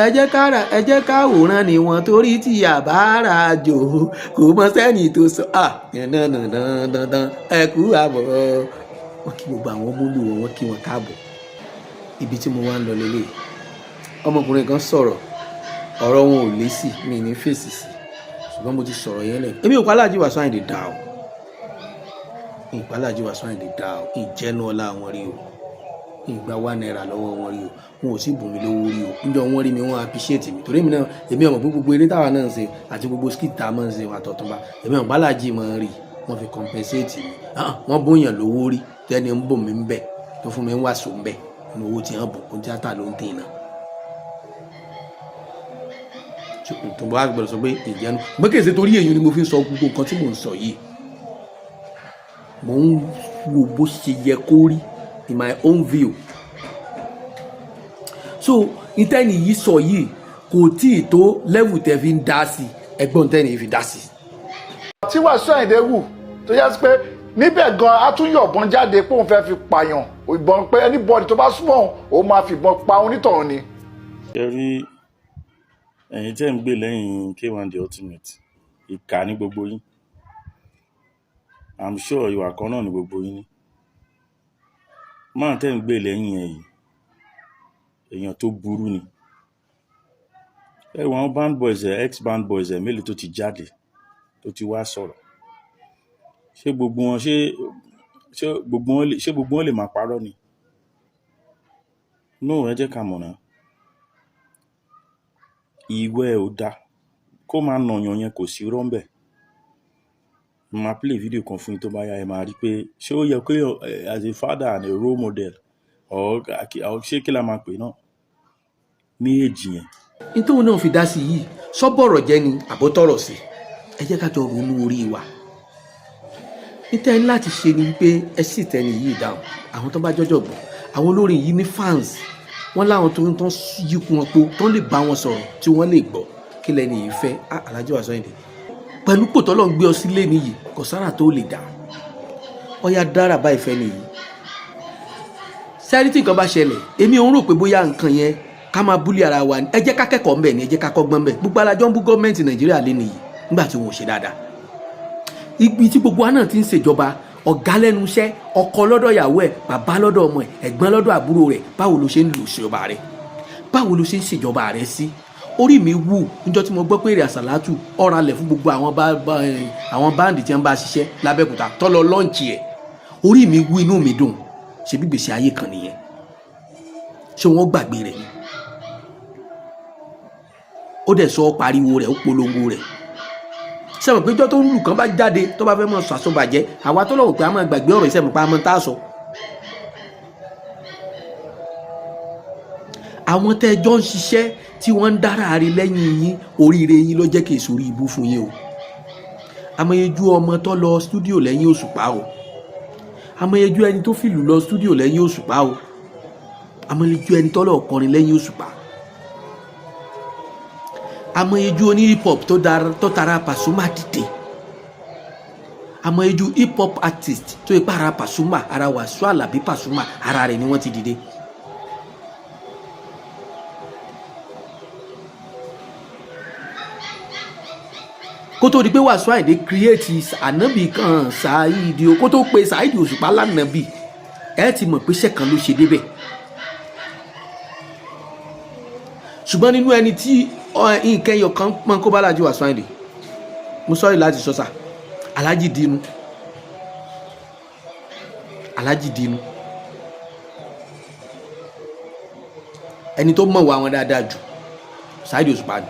Ẹ jẹ́ kára, ẹ jẹ́ káwòrán ni wọ́n torí tí àbára jò. Kò mọ̀ sẹ́ni tó sọ à dandandandandan. Ẹ kú àbọ̀. Wọ́n kí gbogbo àwọn ọmọlú wọn, wọ́n kí wọn káàbọ̀. Ibi tí mo wá ń lọ lélẹ̀, ọmọkùnrin kan sọ̀rọ̀, ọ̀rọ̀ wọn ò lé sí mi ní fèsì sí, ṣùgbọ́n mo ti sọ̀rọ̀ yẹn lẹ̀. Èmi ò pa Alhaji Wasiu Ayinde dá o, ìpa Alhaji Wasiu Ayinde dá o. Ìjẹ́nu ọlá wọn rí o, ìgbà ₦1 lọ́wọ́ wọn rí o, wọn ò sì bùn mí lówó rí o. Níjọ́ wọn rí mi, wọn appreciate mi, torí èmi náà, èmi ọmọ gbogbo eré táwa náà ń ṣe àti gbogbo skit tá a máa ń ṣe àtọ̀túnba, èmi ọmọ Alhaji máa ń rí wọ́n fi compensate mi. Wọ́n bóyàn lówó rí, tẹ́ni ń bò mí ń bẹ̀ tó fún mi ń wàsó ń bẹ̀ ní owó tí wọ́n bò ó, tíátà ló ń tè náà. Tó bá gbọ́dọ̀ sọ pé ìjẹun gbé kèsè, torí èyí ni mo fi ń sọ gbogbo nǹkan tí mò ń sọ yìí. Mò ń wo bó ṣe yẹ kó rí in my own view. So ìtẹ́ni yìí sọ yìí kò tí ì tó level tẹ́ fi ń dá sí. Ẹgbọ́n tẹ́ni yìí fi dá sí. Tí Wàsíù Àyìndé wù tó yẹ pé níbẹ̀ gan á tún yọ̀bọ̀n jáde pé òun fẹ́ fi pààyàn, ìbọn pé anybody tó bá súnmọ́ òun, òun máa fìbọn pa onítọ̀hún ni. Ṣe rí ẹ̀yin tẹ́ ń gbè lẹ́yìn K1 The Ultimate, ìkà ní gbogbo yín. I'm sure ìwà kan náà ní gbogbo yín ní. Máà tẹ́ ń gbè lẹ́yìn ẹ̀ yìí, èèyàn tó burú ni. Ẹ wo àwọn band boys ẹ, ex band boys ẹ mélòó tó ti jáde tó ti wá sọ̀rọ̀? Ṣé gbogbo wọn ṣé gbogbo wọn lè máa parọ́ ni? No, ẹ jẹ́ ká mọ̀ náà. Ìwẹ́ ẹ̀ ò dáa kó máa nàyàn yẹn, kò sí irọ́ ńbẹ̀. Mo máa play video kan fún yín tó bá yá, ẹ máa rí pé ṣé ó yẹ kó as a father and a role model or ṣé kí la máa pè náà ní èjì yẹn. Nítorí náà fi dá sí yìí, sọ́bọ̀rọ̀ jẹ́ ni àbótọ́rọ̀ sí. Ẹ jẹ́ ká jọ ronú orí wa. Níta ní láti ṣe ni wípé ẹ sì tẹni yìí dáhùn. Àwọn tó bá jọjọ gbọ́, àwọn olórin yìí ní fans wọ́n láwọn tó ń tán yíkun wọn po tó lè bá wọn sọ̀rọ̀ tí wọ́n lè gbọ́ kí lẹ́ni yìí fẹ́. Alhaji Wasiu Ayinde, pẹ̀lú pò tọ́lọ́ ń gbé ọ sílé nìyí, kò sára tó lè dà ọ̀ya dára báyìí fẹ́ nìyí. Sẹ́rí, tí nǹkan bá ṣẹlẹ̀, èmi ò ń rò pé bóyá nǹkan yẹn ká máa bully ara wa ni. Ẹ jẹ́ ká kẹ́kọ̀ọ́ ńbẹ̀ ni, ẹ jẹ́ ká kọ́gbọ́n ńbẹ̀. Gbogbo alájọ́ ń bú gọ́ọ̀mẹ̀ntì Nàìjíríà lé nìyí nígbà tí wọn ò ṣe dáadáa. Ibi tí gbogbo wa náà ti ń ṣèjọba, ọ̀gá lẹ́nu iṣẹ́, ọkọ lọ́dọ̀ ìyàwó ẹ̀, bàbá lọ́dọ̀ ọmọ ẹ̀, ẹ̀gbọ́n lọ́dọ̀ àbúrò rẹ̀, báwo ló ṣe ń lò ṣèjọba rẹ̀? Báwo ló ṣe ń ṣèjọba rẹ̀ sí? Orí mi wù níjọ́ tí mo gbọ́ pé èrè àsàlátù ọ̀rọ̀ alẹ̀ fún gbogbo àwọn band tí wọ́n bá ṣiṣẹ́ lábẹ́òkúta tọ́lọ launch ẹ̀. Orí mi wú, inú mi dùn. Ṣebí gbèsè ayé kan nìyẹn? Ṣé wọ́n gbàgbé rẹ̀ ni? Ó dẹ̀ sọ, pariwo rẹ̀, ó polongo rẹ̀. Sẹ́wọ̀n péjọ tó ń lù kán bá jáde tó bá fẹ́ mọ̀ sọ àsọbàjẹ́, àwa tó lọ́wọ́ pé a máa gbàgbé ọ̀rọ̀ ìsẹ̀mù pa á mọ́ tá a sọ. Àwọn tẹ́ jọ ń ṣiṣẹ́ tí wọ́n ń dára rí lẹ́yìn yín, oríire yín ló jẹ́ kí èso orí ibú fún yín o. Amọ̀yejú ọmọ tó lọ stúdíò lẹ́yìn Òṣùpá o, amọ̀yejú ẹni tó fìlù lọ stúdíò lẹ́yìn Òṣùpá o, amọ̀yejú ẹni tó lọ kọrin lẹ́yìn Òṣùpá, amọ̀yejú oní hip hop tó tara Pasuma dìde. Àmọ́ ijú hip hop artist tó ipá ara Pasuma, ara Wasiu Alabi Pasuma, ara rẹ̀ ni wọ́n ti dìde. Kó tó di pé Wasiu Ayinde create ànábì kan Saheed o, kó tó pe Saheed Òṣùpá lánàbì, ẹ ti mọ̀ pé iṣẹ́ kan ló ṣe débẹ̀. Ṣùgbọ́n nínú ẹni tí nǹkan ẹyọ kan pọ́n kó bá Alhaji Wasiu Ayinde, mo sọ́rí láti sọ sà, Alhaji dínú, Alhaji dínú, ẹni tó mọ̀ wá wọn dáadáa jù Saheed Òṣùpá ni.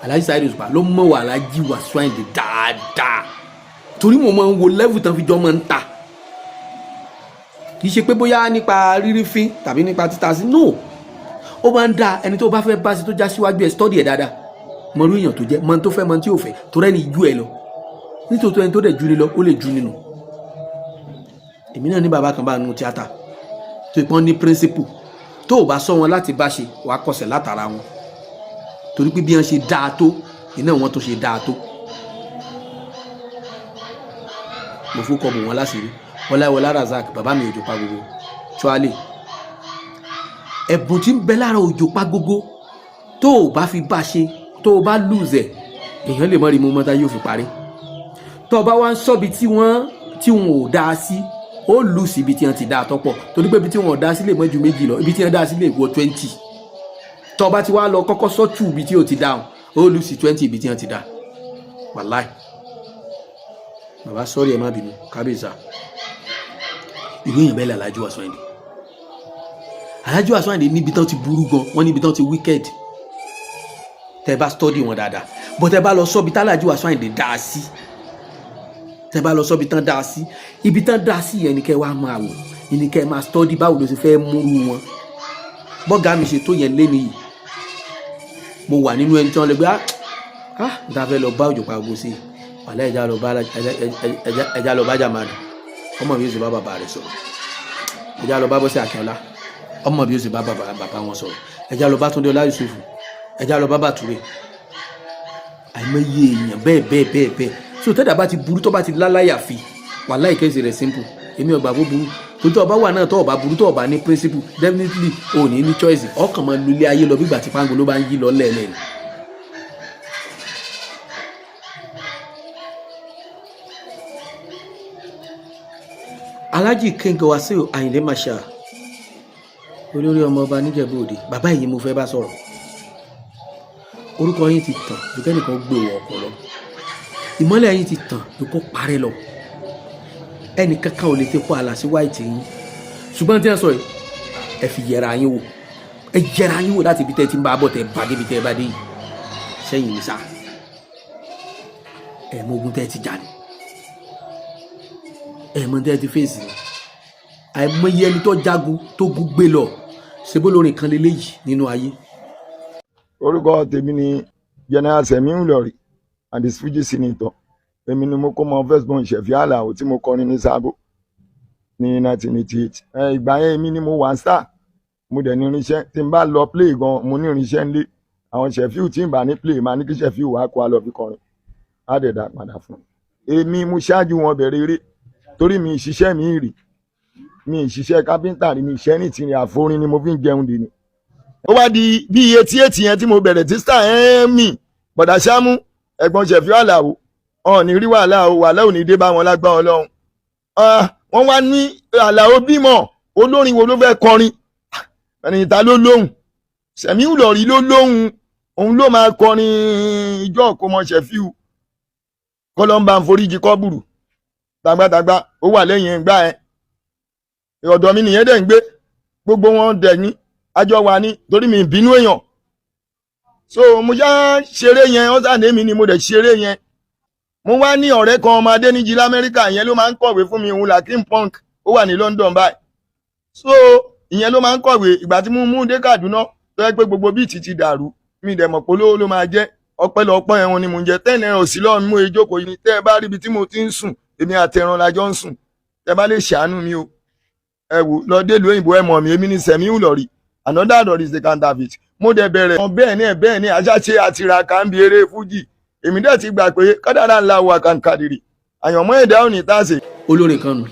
Alhaji Saheed Òṣùpá ló mọ̀ wá Alhaji Wasiu Ayinde dáadáa, torí mo máa ń wo level tán fi jọ máa ń ta. Kì í ṣe pé bóyá nípa rírí fín tàbí nípa títa sí, no, ó máa ń da ẹni tó bá fẹ́ bá sí tó já síwájú ẹ̀, study ẹ̀ dáadáa, mọ irú èèyàn tó jẹ́, mọ tó fẹ́, mọ tí ò fẹ́, torí ẹni ju ẹ lọ. Nítòótọ́, ẹni tó dẹ̀ ju ni lọ, ó lè ju nínú. Èmi náà ní bàbá kan bá nu tíátà tó ìpọ́n ní principle, tó o bá sọ wọn láti bá ṣe, wàá kọsẹ̀ látara wọn, torí pé bí wọ́n ṣe dáa tó iná wọn tó ṣe dáa tó. Mo fún kọ́ bò wọ́n láṣìírí. Ọláìwọlá Razak, bàbá mi, òjò pa gbogbo tuale, ẹ̀bùn tí ń bẹ lára òjò pa gógó, tó o bá fi bá ṣe, tó o bá lùzẹ̀, èèyàn lè mọ́ rí mú mọ́tá yóò fi parí. Tó o bá wá ń sọ́bi tí wọ́n ò dáa sí, ó lù sí ibi tí wọ́n ti dáa tọ́pọ̀, torí pé ibi tí wọ́n ò dáa sí lè mọ́ ju méjì lọ, ibi tí wọ́n dáa sí lè wọ 20. Tó o bá ti wá lọ kọ́kọ́ sọ́tù ibi tí o ti dáhùn, ó lù sí 20 ibi tí wọ́n ti dáa. Wàláì, bàbá, sọ́rí, ẹ má bínú, kábíyèsá. Ìwé èèyàn bẹ́ẹ̀ lè Alhaji Wasiu Ayinde. Alhaji Wasiu Ayinde níbi tán ti burú gan, wọ́n níbi tán ti wicked, tẹ́ bá study wọn dáadáa. Bọ́ tẹ́ bá lọ sọ́bi tá Alhaji Wasiu Ayinde dáa sí, tẹ́ bá lọ sọ́bi tán dáa sí, ibi tán dáa sí yẹn ni kẹ́ wá máa wò, ni kẹ́ máa study báwo ló ṣe fẹ́ múrú wọn. Bọ́gà mi ṣe tó yẹn lé nìyí, mo wà nínú ẹni tí wọ́n lè gbé, ah, n ta fẹ́ lọ bá òjò pa gbogbo sí wàhálà, ẹja lọ bá Jamani, ọmọ mi yóò sì bá bàbá rẹ̀ sọ̀rọ̀, ẹja lọ bá Bọ́sẹ̀ Akínọlá, ọmọ mi yóò sì bá bàbá wọn sọ̀rọ̀, ẹja lọ bá Túndé Ọlá Yusufu, ẹja lọ bá Bàtúrè, àìmọye èèyàn bẹ́ẹ̀ bẹ́ẹ̀ bẹ́ẹ̀ bẹ́ẹ̀. So tẹ́dà bá ti burú, tó bá ti láláyà fi wàhálà, ìkẹ́sì rẹ̀ simple. Èmi ọgbà bó burú tó tó ọba wà náà, tó ọba burú, tó ọba ní principle, definitely ò ní ní choice, ọkàn máa lu ilé ayé lọ bí ìgbà tí pàǹgò ló bá ń yí lọ lẹ́ẹ̀lẹ́ẹ̀ ni. Alhaji King Wasiu Ayinde Marshal, olórí ọmọ ọba níjẹ̀bú Òde, bàbá yìí mo fẹ́ bá sọ̀rọ̀. Orúkọ yín ti tàn ju kẹ́nìkan gbé wọ ọkọ̀ lọ, ìmọ́lẹ̀ yín ti tàn ju kó parẹ́ lọ. Ẹnì kankan ò lè ti kó àlà sí white yín. Ṣùgbọ́n tí wọ́n sọ yìí, ẹ fi yẹra yín wò, ẹ yẹra yín wò láti ibi tẹ́ ti ń bá bọ̀, tẹ́ bá débi tẹ́ bá dé yìí sẹ́yìn ní sá. Ẹ mọ ogun tẹ́ ti jà ní, ẹ mọ tẹ́ ti fèsì ní. Àìmọye ẹni tó jagun tó gun gbé lọ ṣebó lórin kan lélẹ́yìí nínú ayé. Orúkọ tèmi ni General Semiu Lọrí and his Fuji Senator. Èmi ni mo kó mọ first born Ṣẹ̀fí Àlàó tí mo kọrin ní Sábò ní 1988. Ẹ ìgbà yẹn, èmi ni mo wà star, mo dẹ̀ ní irinṣẹ́. Tí n bá lọ play gan, mo ní irinṣẹ́ ńlé. Àwọn Ṣẹ̀fíù tí n bá ní play, máa ní kí Ṣẹ̀fíù wá kó a lọ fi kọrin, á dẹ̀ dá padà fún un. Èmi mo ṣáájú wọn bẹ̀rẹ̀ eré, torí mi ìṣiṣẹ́ mi rì, mi ìṣiṣẹ́ kápẹ́ńtà rí, mi ìṣẹ́ ní tìrìn àforin ni mo fi ń jẹun dè ní. Ó wá di bí 88 yẹn tí mo bẹ̀rẹ̀ tí star ẹ̀ ń mì. Bọ̀dà Ṣámú, ẹ̀gbọ́n Ṣẹ̀fíù Àlàó, ọ̀ ní rí wàhálà o, wàhálà ò ní dé bá wọn lágbá Ọlọ́run. Wọ́n wá ní Àlàó bímọ, olórin wo ló fẹ́ kọrin? Ẹni ta ló lóhùn? Sẹ̀míù Lọ̀rí ló lóhùn, òun ló máa kọrin ìjọ òkòmọ Ṣẹ̀fíù. Kọ́lọ́mbà ń foríjì kọ́bùrù tagbátagba, ó wà lẹ́yìn ẹ̀ngbá ẹ̀. Ọ̀dọ̀ mi nìyẹn dẹ̀ ń gbé, gbogbo wọn dẹ̀ ní àjọ wà ní, torí mi bínú èèyàn. So mo ṣá ṣeré yẹn, wọ́n sàdé mi ni mo dẹ̀ ṣeré yẹn. Mo wá ní ọ̀rẹ́ kan, ọmọ Adéníjì lamẹ́ríkà, yẹn ló máa ń kọ̀wé fún mi, òun Lakim Punk, ó wà ní London báyìí. So ìyẹn ló máa ń kọ̀wé. Ìgbà tí mo mú dé Kaduna, tó yẹ pé gbogbo bíi ti dàrú, mi dẹ̀ mọ̀ pé olówó ló máa jẹ́. Ọpẹ́lọpẹ́ ẹ̀wọ̀n ni mò ń jẹ, 10 naira òsì lọ́wọ́ mi. Mú ìjókòó yìí, tẹ́ ẹ bá rí ibi tí mo ti ń sùn, èmi àtẹran la jọ ń sùn. Tẹ́ bá lè ṣàánú mi o, ẹ wò lọ délùú òyìnbó, ẹ mọ̀ mi, èmi ní Sẹ̀míù Lọ̀rí, another Lọ̀rí is the counterfeit. Mo dẹ̀ bẹ̀rẹ̀ wọn bẹ́ẹ̀ ní ẹ̀ bẹ́ẹ̀ ní àṣàṣe àtìràkà ń bi eré fújì. Èmi dẹ̀ ti gbà pé kádàrá ńlá wà kàǹkàdìrì. Àyànmọ́ ẹ̀dá ò ní tàsé. Olórin kan nù,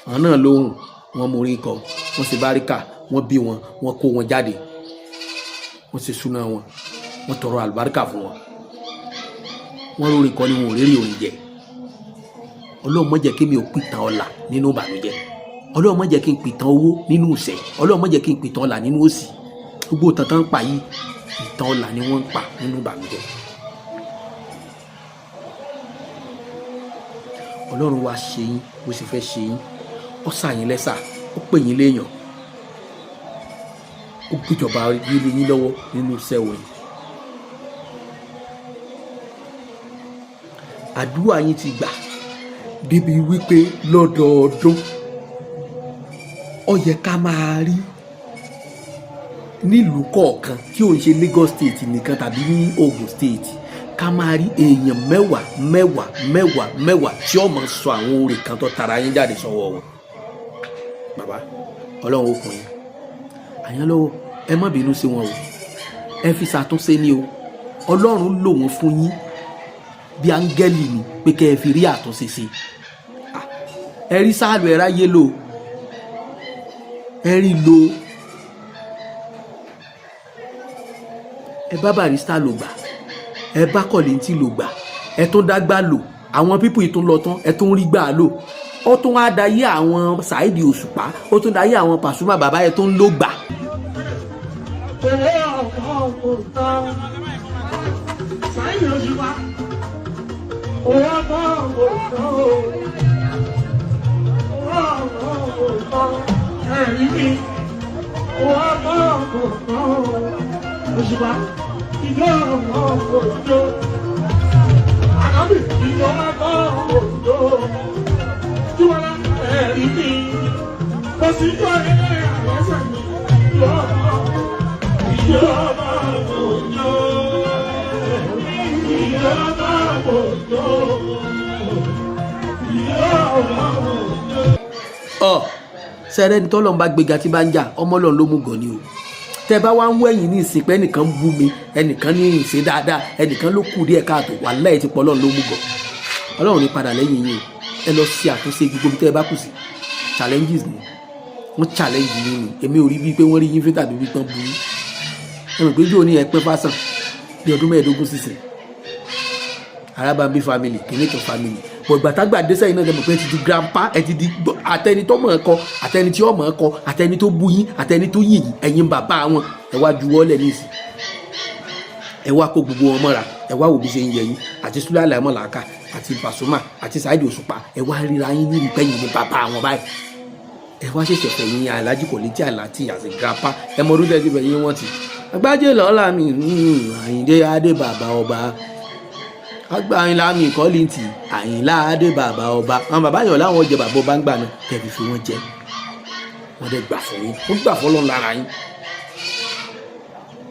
àwọn náà lóhùn wọn, mú orin kọ, wọn sì báríkà, wọn bí wọn, wọn kó wọn jáde, wọn sì súná wọn, wọn tọrọ àlùbáríkà fún wọn. Wọn lórin kọ ni wọn ò rérè orin jẹ. Ọlọ́run má jẹ́ kí mi ò pìtàn ọlà nínú ìbànújẹ́. Ọlọ́run má jẹ́ kí n pìtàn owó nínú ìṣẹ́. Ọlọ́run má jẹ́ kí n pìtàn ọlà nínú òṣì. Gbogbo ìtàn tán ń pa yìí, ìtàn ọlà ni wọ́n ń pa nínú ìbànújẹ́. Ọlọ́run wá ṣe yín bó ṣe fẹ́ ṣe yín. Ó ṣà yín lẹ́sà, ó pè yín léèyàn, ó gbìjọba yílé yín lọ́wọ́ nínú iṣẹ́ wọ̀nyí. Àdúrà yín ti gbà débi wípé lọ́dọọdún ó yẹ ká máa rí nílùú kọ̀ọ̀kan tí ò ń ṣe Lagos State nìkan tàbí ní Ogun State, ká máa rí èèyàn mẹ́wàá mẹ́wàá mẹ́wàá mẹ́wàá tí ó máa sọ àwọn oore kan tó tara yín jáde sọ́wọ́ wọn. Bàbá, Ọlọ́run ó kún yín àyàn lọ́wọ́. Ẹ má bínú sí wọn o, ẹ fi ṣàtúnṣe ni o. Ọlọ́run lò wọ́n fún yín bí áńgẹ́lì ni pé kẹ́ ẹ fi rí àtúnṣe ṣe. Ẹ rí sáàlù, ẹ ráyé lò, ẹ rí lò. Ẹ bá Barrister lò gbà, ẹ bá Kollington lò gbà, ẹ tún dágbà lò. Àwọn pípù yìí tún lọ tán, ẹ tún rí gbà lò. Ó tún wá dayé àwọn Saheed Òṣùpá, ó tún dayé àwọn Pasuma. Bàbá, ẹ tún lò gbà. Owó ọmọ kò tán. Saheed Òṣùpá. Owó ọmọ kò tán o. Owó ọmọ kò tán. Ẹ̀rí mi. Owó ọmọ kò tán o. Òṣùpá. Ìjọ ọmọ kò tó. Ànábì ìjọ ọmọ kò tó. Túwọ́lá ẹ̀rí mi. Kò sí ìjọ ẹ̀rẹ́ àlẹ́sẹ̀ mi. Ìjọ ọmọ. Ìjọba òjò, ìjọba òjò, ìjọba òjò. Ọ sẹrẹ ní tọ́lọ́run bá gbéga tí bá ń jà, ọmọ Ọlọ́run ló mú gan ni o. Tẹ bá wá ń wẹ̀yìn ní ìsìn pé ẹnìkan bú mi, ẹnìkan ní ìṣe dáadáa, ẹnìkan ló kù díẹ̀ káàtó, wàláhì ti pọ̀. Ọlọ́run ló mú gan. Ọlọ́run ní padà lẹ́yìn yín o. Ẹ lọ ṣe àtúnṣe gbogbo bí tẹ́ ẹ bá kù sí. Challenges ni wọ́n challenge yín ni. Èmi ò rí bíi pé wọ́n rí yín fún tàbí bíi pọ́n bu yín. Ẹ mọ̀ pé jò ní ẹ pẹ́ fásán bí ọdún 15 sísìn, Arábàmbí family, kìnìkan family bọ̀. Ìgbà tágbà dé sẹ́yìn náà, ẹ mọ̀ pé ẹ ti di grandpa, ẹ ti di àtẹni tó mọ̀ ẹ́ kọ, àtẹni tí ó mọ̀ ẹ́ kọ, àtẹni tó bú yín, àtẹni tó yìn yín, ẹ̀yin bàbá wọn. Ẹ wá juwọ́lẹ̀ nísìn, ẹ wá kó gbogbo wọn mọ́ra, ẹ wá wò bí ṣe ń yẹ yín, àti Sule Alao Mọ̀láká àti Pasuma àti Saheed Òṣùpá. Ẹ wá ríra yín ní ìpẹ́yìn ní bàbá wọn báyìí. Ẹ wá ṣẹ̀ṣẹ̀ fẹ̀yìn Alhaji Kollington Àlàtì àti grandpa. Ẹ mọ ọdún tẹ́ ti fẹ̀yìn wọn ti Agbájé lọ́la mi, Àyìndé Adé bàbá ọba àgbà, Àyìnlá mi Kollington, Àyìnlá Adé bàbá ọba. Àwọn bàbá yàn láwọn jẹ bàbá ọba ń gbà náà. Tẹ̀fi fi wọ́n jẹ, wọ́n dẹ̀ gbà fún yín, wọ́n gbà fọlọ́n lára yín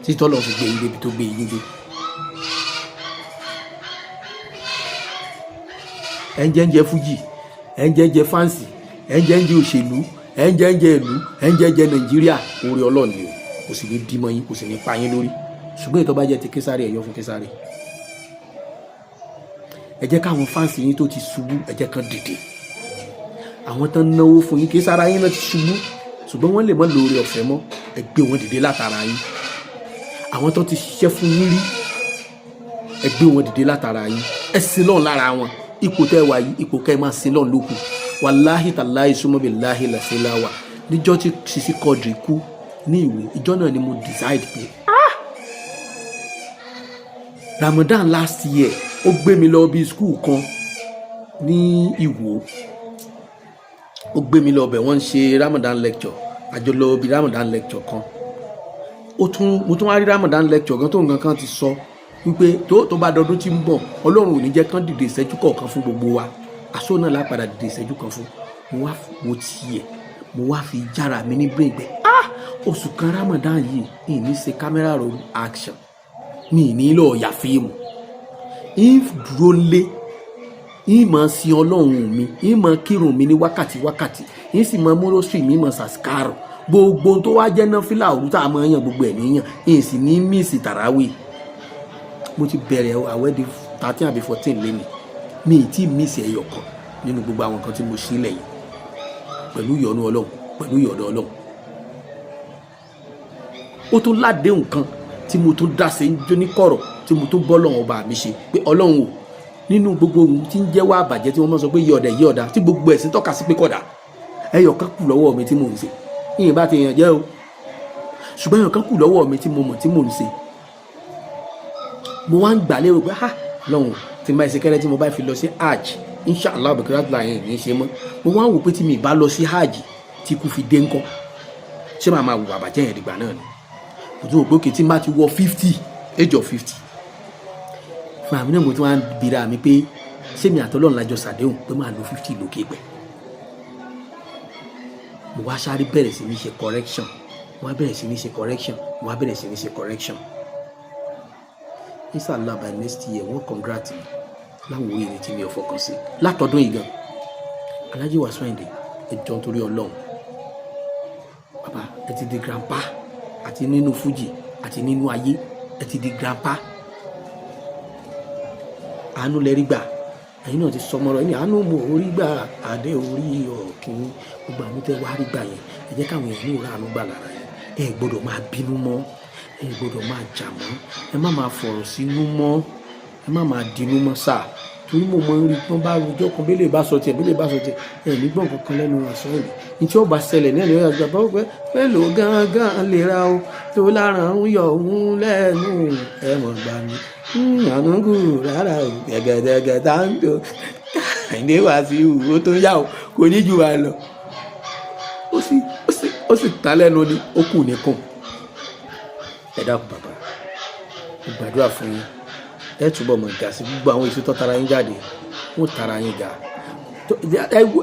títọ́ lọ́n fi gbé yín débi tó gbé yín dé. Ẹ̀ ń jẹ́ ń jẹ fújì, ẹ̀ ń jẹ́ ń jẹ fáǹsì, ẹ̀ ń jẹ́ ń jẹ òṣèlú, ẹ̀ ń jẹ́ ń jẹ ìlú, ẹ̀ ń jẹ́ ń jẹ Nàìjíríà. Orí Ọlọ́run ni o. Kò sì ní dímọ̀ yín, kò sì ní pa yín lórí. Ṣùgbọ́n ìtọ́ bá jẹ́ ti Késàrì, ẹ yọ fún Késàrì. Ẹ jẹ́ káwọn fáǹsì yín tó ti ṣubú, ẹ jẹ́ kán dìde. Àwọn tán náwó fún yín, kí sára yín náà ti ṣubú, ṣùgbọ́n wọ́n lè mọ́ lóore ọ̀fẹ́ mọ́, ẹ gbé wọn dìde látara yín. Àwọn tó ti ṣiṣẹ́ fún yín rí, ẹ gbé wọn dìde látara yín. Ẹ sin lọ́n lára wọn. Ipò tẹ́ wà yìí, ipò kẹ́ ẹ máa sin lọ́n lókù. Wàláhì tàláhì súnmọ́ bí láhì làṣẹ́láwà. Níjọ́ tí Sisi Quadri kú ní ìwé ìjọ náà ni mo decide pé, ah, Ramadan last year, ó gbé mi lọ bí school kan ní Ìwó. Ó gbé mi lọ bẹ̀, wọ́n ń ṣe Ramadan lecture. Àjọ lọ bí Ramadan lecture kan. Ó tún mo tún wá rí Ramadan lecture gan tó nǹkan kan ti sọ wípé tó bá dọdún tí ń bọ̀, Ọlọ́run ò ní jẹ́ kán dìde ìṣẹ́jú kọ̀ọ̀kan fún gbogbo wa. Aṣọ náà lápadà dìde ìṣẹ́jú kan fún mo. Wá wo tiẹ̀, mo wá fi jára mi ní brain pé, ah, oṣù kan Ramadan yìí, ìní ṣe camera roll action mi, ní lọ́ọ́ ya fíìmù, ń dúró lé, ń máa sin Ọlọ́run mi, ń máa kírun mi ní wákàtí wákàtí, ń sì máa múròsì mi, máa ṣàṣkárò gbogbo tó wá jẹ́ náfìlà òru tá a máa yàn, gbogbo ẹ̀ níyàn, ń sì ní miss tàràwì. Mo ti bẹ̀rẹ̀ àwẹ̀ di 13 àbí 14 lẹ́nu. Mi ì tí miss ẹyọ kan nínú gbogbo àwọn nǹkan tí mo sílẹ̀ yìí, pẹ̀lú ìyọ́nú Ọlọ́run, pẹ̀lú ìyọ̀dọ̀ Ọlọ́run. Ó tún ládéhùn kan tí mo tún dá sí ní kọ̀rọ̀, tí mo tún bọ́ lọ́wọ́ ọba mi ṣe pé, Ọlọ́run o, nínú gbogbo ohun tí ń jẹ́ wá àbàjẹ́ tí wọ́n máa sọ pé yí ọ̀dà, yí ọ̀dà, tí gbogbo ẹ̀sìn tọ́ka sí pé kódà, ẹyọ kan kù lọ́wọ́ mi tí mò ń ṣe. Ìyẹn bá ti yàn jẹ́ o, ṣùgbọ́n ẹyọ kan kù lọ́wọ́ mi tí mo mọ̀ tí mò ń ṣe. Mo wá ń gbà lérò pé, ah, lọ́hùn, tí n bá ṣe kẹ́rẹ́, tí mo bá fi lọ sí hajj, inshallah, bẹ̀kẹ́rẹ́ àti láyé ní í ṣe mọ́. Mo wá ń wò pé tí mi bá lọ sí hajj, tí kú fi dé ńkọ́? Ṣé màá máa wù àbàjẹ́ yẹn dìgbà náà ni? Kò tún wò pé òkè tí n bá ti wọ 50, age of 50, fún àmì náà, mo tún wá ń bira mi pé, ṣé mi àtọ́lọ́run lájọ ṣàdéhùn pé máa lo 50 lókè pẹ̀? Mo wá sáré bẹ̀rẹ̀ sí ní ṣe correction, mo wá bẹ̀rẹ̀ sí ní ṣe correction, mo wá bẹ̀rẹ̀ sí ní ṣe correction. Inshallah, by next year, wọ́n congrat mi láwọn oríire tí mi ò fọkàn sí látọdún yìí gan. Alhaji Wasiu Ayinde, ẹ jọ̀ọ́, nítorí Ọlọ́run, bàbá, ẹ ti di grandpa, àti nínú fújì àti nínú ayé, ẹ ti di grandpa. Àánú lẹ rí gbà. Ẹ̀yin náà ti sọmọrọ ẹni àánú mo orí gbà, adé orí ọ̀kìn. Gbogbo àánú tẹ wá rí gbà yẹn, ẹ jẹ́ káwọn èèyàn ní òrà àánú gbà lára yẹn. Ẹ gbọ́dọ̀ máa bínú mọ́, ẹ gbọ́dọ̀ máa jà mọ́, ẹ má máa fọ̀rọ̀ sínú mọ́, ẹ má máa dinú mọ́ sáà, torí mo mọ rí pọ́n bá rojọ́ kan, bẹ́lẹ̀ bá sọ tiẹ̀, bẹ́lẹ̀ bá sọ tiẹ̀, ẹ ní gbọ́n kankan lẹ́nu àṣọ yìí. Ní tí ó bá ṣẹlẹ̀ náà ni ó yàgbà bá wọ́pẹ́ mélòó gángan lè ra o tó lára ń yọ òun lẹ́nu. Ẹ mọ̀ gbà mí ànúgù rárá o, gẹ̀gẹ̀dẹ̀gẹ̀ tá ń tó Àyìndé Wàsíù, ó tó yá o, kò ní jù wá lọ. Ó sì ta lẹ́nu ni ó kù nìkan. Ẹ dákun bàbá, mo gbàdúrà fún yín, ẹ túbọ̀ mọ̀ ga sí. Gbogbo àwọn èso tó tara yín jáde, wọ́n tara yín ga.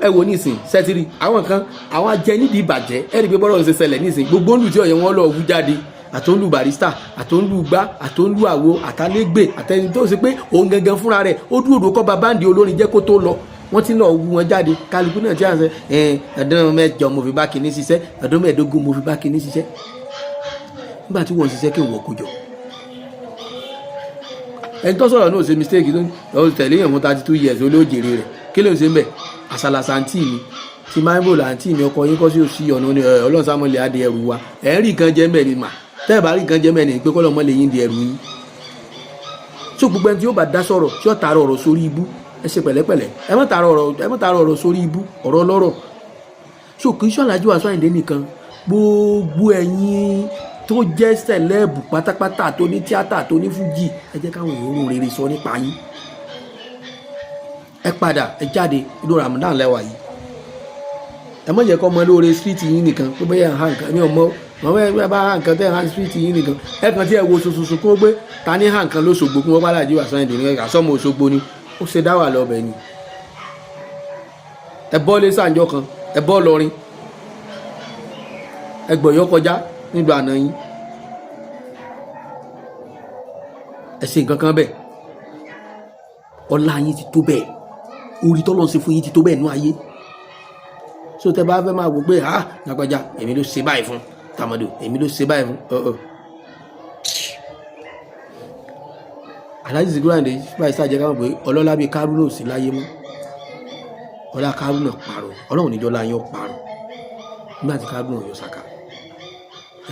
Ẹ wo nísìn sẹ́tìrì, àwọn kan, àwọn ajẹ nídìí ìbàjẹ́. Ẹ rí i pé bọ́rọ̀ ṣe ṣẹlẹ̀ nísìn, gbogbo olù tí ọ̀yẹ́ wọn lọ wú jáde, àtòlù Barrister, àtòlù gbá, àtòlù àwo, àtàlégbè, àtẹni tó ṣe pé òun gangan fúnra rẹ̀ ó dúró dòkọ́ ba band olórin jẹ́ kó tó lọ, wọ́n ti lọ wú wọn jáde. Kálukú náà tí a ń sẹ ẹ, ọdún 8 mo fi bá kinní ṣiṣẹ́, ọdún 15 mo fi bá kinní ṣiṣẹ́. Nígbà tí wọ́n ṣiṣẹ́, kí wọ́n kó jọ. Ẹni tó sọ̀rọ̀ náà ṣe mistake tó tẹ̀lé yẹn fún 32 years, olóòjèrè rẹ̀. Kí ló ń ṣe ń bẹ̀? Àṣàlàṣà àǹtí mi tí máa ń bò láǹtí mi, ọkọ yín kọ́ sí òsì ọ̀nà ni Ọlọ́run sámọ́lẹ̀ á di ẹrù wa. Ẹ̀ ń rí nǹkan jẹ́ mẹ́rin mà, tẹ́ ẹ̀ bá rí nǹkan jẹ́ mẹ́rin pé kọ́lọ́ mọ́ lè yín di ẹrù yín. So gbogbo ẹni tí yóò bá dá sọ̀rọ̀, tí yóò taara ọ̀rọ̀ sórí ibú, ẹ ṣe pẹ̀lẹ́pẹ̀lẹ́. Ẹ má taara ọ̀rọ̀, ẹ má taara ọ̀rọ̀ sórí ibú, ọ̀rọ̀ ọlọ́rọ̀. So kì í ṣe Alhaji Wasiu Ayinde nìkan, gbogbo ẹ̀yin tó jẹ́ celeb pátápátá, tó ní tíátà, tó ní fújì, ẹ jẹ́ káwọn èèyàn rò rere sọ nípa yín. Ẹ padà, ẹ jáde. Inú Ramadan lẹ́wà yìí, ẹ má jẹ́ kó ọmọ lóore street yín nìkan pé bẹ́ẹ̀ hàn nǹkan ní ọmọ wọn bẹ́ẹ̀ bá hàn nǹkan tẹ́ hàn street yín nìkan. Ẹ kàn tí ẹ wo sososo kó gbé ta ní hàn nǹkan lóṣogbo, kí wọ́n bá Alhaji Wasiu Ayinde ní àsọmọ Òṣogbo ni ó ṣe dá wà lọ́bẹ̀ ni. Ẹ bọ́ lé sàǹjọ́ kan, ẹ bọ́ lọrin, ẹ gbọ̀yọ́ kọjá nígbà àná yín, ẹ ṣe nǹkan kan bẹ́ẹ̀. Ọlá yín ti tó bẹ́ẹ̀, orí tọ́lọ́ ń ṣe fún yín ti tó bẹ́ẹ̀ nú ayé. So tẹ bá fẹ́ máa wò pé, ah, lágbájá, èmi ló ṣe báyìí fún tàmọ̀dò, èmi ló ṣe báyìí fún ọ̀ọ̀ Alhaji Sikiru Ayinde báyìí, sáà jẹ́ káwọn pé ọlọ́lá bíi Kárúnà ò sí láyé mọ́. Ọlá Kárúnà parun, Ọlọ́run níjọ́ láyé ó parun. Nígbà tí Kárúnà yọ sàkà,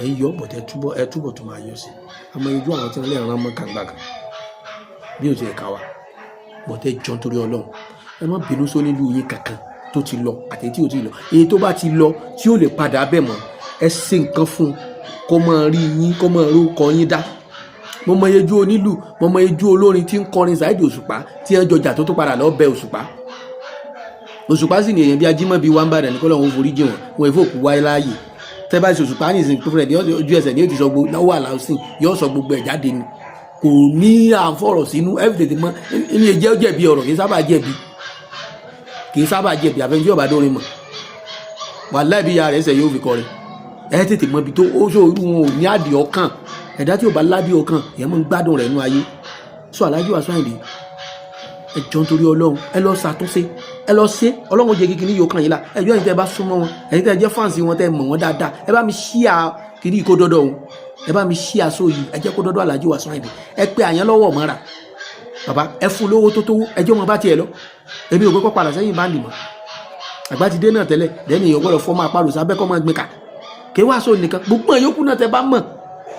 ẹ̀ ń yọ bọ̀tẹ́, túbọ̀ ẹ túbọ̀ tó máa yọ sí. Àmọ́ ojú àwọn tí wọ́n lè rán mọ́ kàǹgbà kan bí ó ti ẹ̀ka wa bọ̀tẹ́ jọ, nítorí Ọlọ́run, ẹ má bínú sónílù yín kankan tó ti lọ àti tí ò ti lọ. Èyí tó bá ti lọ tí ó lè padà bẹ̀ mọ́, ẹ ṣe nǹkan fún un kó máa rí yín, kó máa rúkọ yín dá. Mo mọ iyejú onílù, mo mọ iyejú olórin tí ń kọrin Saheed Òṣùpá tí ẹ jọjà tó tó padà lọ bẹ Òṣùpá. Òṣùpá sì ní èèyàn bíi Ajímọ̀bí wa ń bàdàn ní kọ́lọ́hún forí jì wọ́n, wọn ìfòkù wáyé láàyè. Tẹ́ bá ṣe Òṣùpá ní ìsìn tó fẹ́rẹ̀ ní ojú ẹsẹ̀ ní ó ti sọ gbogbo lọ́wọ́ àlàósìn, yóò sọ gbogbo ẹ̀ jáde ni, kò ní à ń fọ̀rọ̀ sínú. Ẹ fi tètè mọ ní ẹjẹ́ jẹ̀bi ọ̀rọ̀, kì í sábà jẹ̀bi, kì í sábà jẹ̀bi. Àfẹnjú ọ̀bá dórin mọ̀, wàláhì, bí ìyá rẹ̀ ṣẹ̀ yóò fi kọrin. Ẹ tètè mọ ibi tó ó sọ irú wọn ò ní àdì ọkàn. Ẹ̀dá tí ò bá ládì ọkàn, èèyàn máa ń gbádùn rẹ̀ nú ayé. Sọ Alhaji Wasiu Ayinde, ẹ jọ nítorí Ọlọ́run, ẹ lọ ṣàtúnṣe, ẹ lọ ṣe. Ọlọ́run jẹ́ kíkiní yóò kàn yín la. Ẹ jọ, ẹ̀yin tẹ́ ẹ bá súnmọ́ wọn, ẹ̀yin tẹ́ ẹ jẹ́ fans wọn, tẹ́ ẹ mọ̀ wọn dáadáa, ẹ bá mi ṣíà kiri kó dọ́dọ̀ wọn. Ẹ bá mi ṣíà sóyè, ẹ jẹ́ kó dọ́dọ̀ Alhaji Wasiu Ayinde. Ẹ pé àyàn lọ́wọ́ mọ́ra. Bàbá, ẹ fún lówó tó tówó, ẹjọ́ wọn bá tiẹ̀ lọ. Èmi ò gbé kọ́ padà sẹ́yìn band mọ́. Àgbà ti dé náà tẹ́lẹ̀ dẹ́ni, èèyàn gbọ́dọ̀ fọ́ máa parò sábẹ́ kọ́ máa gbé ká kí wàá sọ nìkan. Gbogbo ẹ̀ yókù náà tẹ bá mọ̀,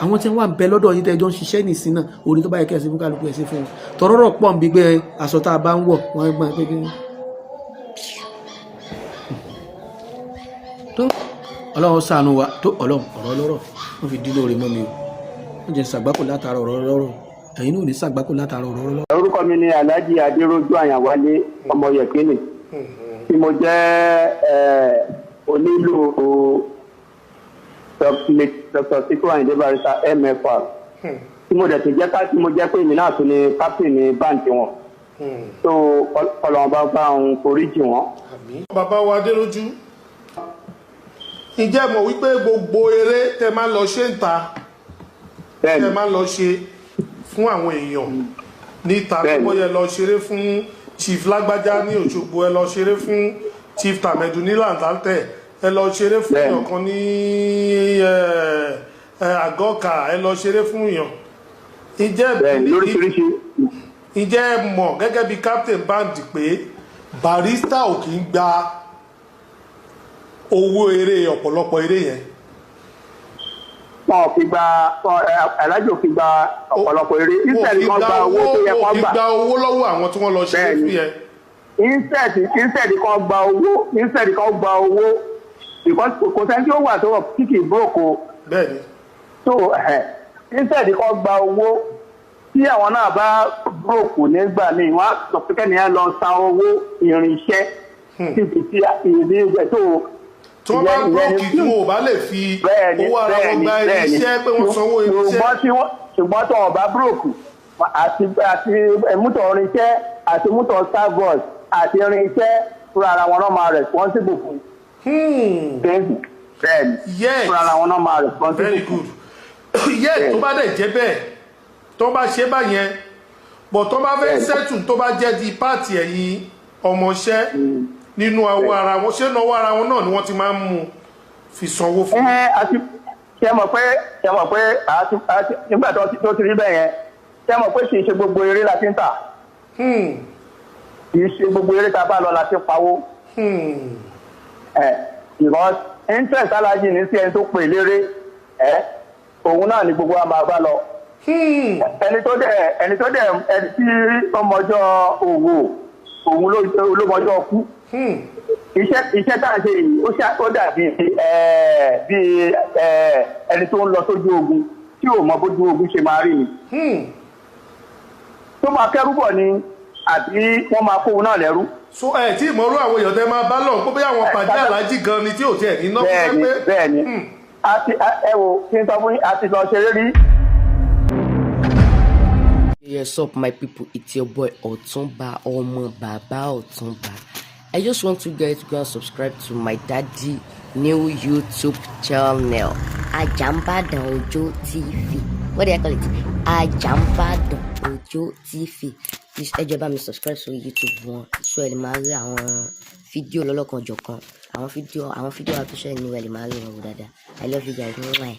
àwọn tí wọ́n wà ń bẹ lọ́dọ̀ yín tẹ́ jọ ń ṣiṣẹ́ nìsín náà, orin tó bá yẹ kẹ́ ẹ ṣe fún kálukú, ẹ ṣe fún wọn. Tọrọrọ pọ̀ ń bí gbé aṣọ tá a bá ń wọ̀ wọ́n gbọ́n pé kí tó Ọlọ́run ṣàánú wa tó. Ọlọ́run, ọ̀rọ̀ ọlọ́rọ̀ wọ́n fi dín lóore mọ́ mi o. Wọ́n jẹ́ ṣàgbákò látara ọ̀rọ̀ ọlọ́rọ̀. Ẹ̀yin náà ò ní ṣàgbákò látara ọ̀rọ̀ ọlọ́rọ̀. Orúkọ mi ni Alhaji Adéròjú Àyànwálé ọmọ Yẹkínì, tí mo jẹ́ onílù Dr. Sikiru Ayinde Barrister MFR, tí mo dẹ̀ tún jẹ́ ká tí mo jẹ́ pé èmi náà tún ni captain ní band wọn. So Ọlọ́run bá bá òun foríjì wọn. Bàbá wa Adéròjú, ǹjẹ́ mọ̀ wípé gbogbo eré tẹ máa ń lọ ṣe ń ta, tẹ máa ń lọ ṣe fún àwọn èèyàn níta, tó bóyá ẹ lọ ṣeré fún Chief Lágbájá ní Òṣogbo, ẹ lọ ṣeré fún Chief Tàmẹ̀dù ní Làǹtàntẹ̀, ẹ lọ ṣeré fún èèyàn kan ní Àgọ́kà, ẹ lọ ṣeré fún èèyàn, ǹjẹ́ lóríṣiríṣi. Ǹjẹ́ ẹ mọ̀ gẹ́gẹ́ bí captain band pé Barrister ò kì í gba owó eré, ọ̀pọ̀lọpọ̀ eré yẹn? Wọn ò fi gba, alájò fi gba ọ̀pọ̀lọpọ̀ eré. Instead kan gba owó tó yẹ wọn kán ò fi gbà. Gba owó lọ́wọ́ àwọn tí wọ́n lọ ṣeré fún yẹn. Instead kan gba owó, instead kan gba owó, because kò sẹ́ni tí ó wà tó wọ̀ tí kì í broke o. So instead kan gba owó, tí àwọn náà bá broke nígbà míì, wọ́n á sọ pé kẹ́niyàn lọ san owó irinṣẹ́ síbi tí ìdí ìgbẹ́ tó. Tí wọ́n bá broke, tí wọn ò bá lè fi owó ara wọn gba irinṣẹ́, pé wọ́n sanwó irinṣẹ́. Ṣùgbọ́n tí wọ́n bá broke, àti mútọ̀ irinṣẹ́ àti mútọ̀ starbucks àti irinṣẹ́, fúnra ara wọn náà máa responsible fún. Bẹ́ẹ̀ni, fúnra ara wọn náà máa responsible. Very good. Yes, tó bá dẹ̀ jẹ́ bẹ́ẹ̀, tó bá ṣe báyẹn bọ̀, tó bá fẹ́ settle, tó bá jẹ́ di part ẹ̀yin ọmọọṣẹ́ nínú awọ ara wọn, ṣé náwó ara wọn náà ni wọ́n ti máa ń mú fi sanwó fún? Ẹ àti ṣe mọ̀ pé àti nígbà tó ti rí bẹ́ẹ̀ yẹn, ṣe mọ̀ pé kì í ṣe gbogbo eré la ti ń tà, kì í ṣe gbogbo eré tá a bá lọ la ti ń pawó. Ẹ because interest alájì ní sí ẹni tó pè léré ẹ, òun náà ni gbogbo wa máa bá lọ. Ẹni tó dẹ̀ ẹni tí ọmọjọ́ òwò, òun ló mọjọ́ kú. Iṣẹ́ tá à ń ṣe yìí, ó dàbí bí ẹni tó ń lọ sójú ogun tí ò mọ bójú ogun ṣe máa rí ni. Tó máa kẹ́rù bọ̀ ni àbí wọ́n máa kóun náà lẹ́rú. So ẹ tí ìmọ̀rú àwọn èèyàn tẹ máa bá lọ pé bóyá àwọn pàdé aláàjì gan ni tí ò tiẹ̀ ní náà. Bẹ́ẹ̀ni, àti ẹ wo kí n sọ fún yín, àti lọ ṣeré rí. Yes, up my people, it's your boy Otunba Omo Baba Otunba. I just want you guys to go and subscribe to my daddy new YouTube channel, Ajambadan Ojo TV. What do I call it? Ajambadan Ojo TV. Please, ẹ jọ̀ọ́, bá mi subscribe sórí YouTube wọn, so ẹ lè máa rí àwọn fídíò lọ́lọ́kan-ò-jọ̀kan, àwọn fídíò àtúnṣe ni ẹ lè máa rí wọn wò dáadáa. I love you guys. Mwah.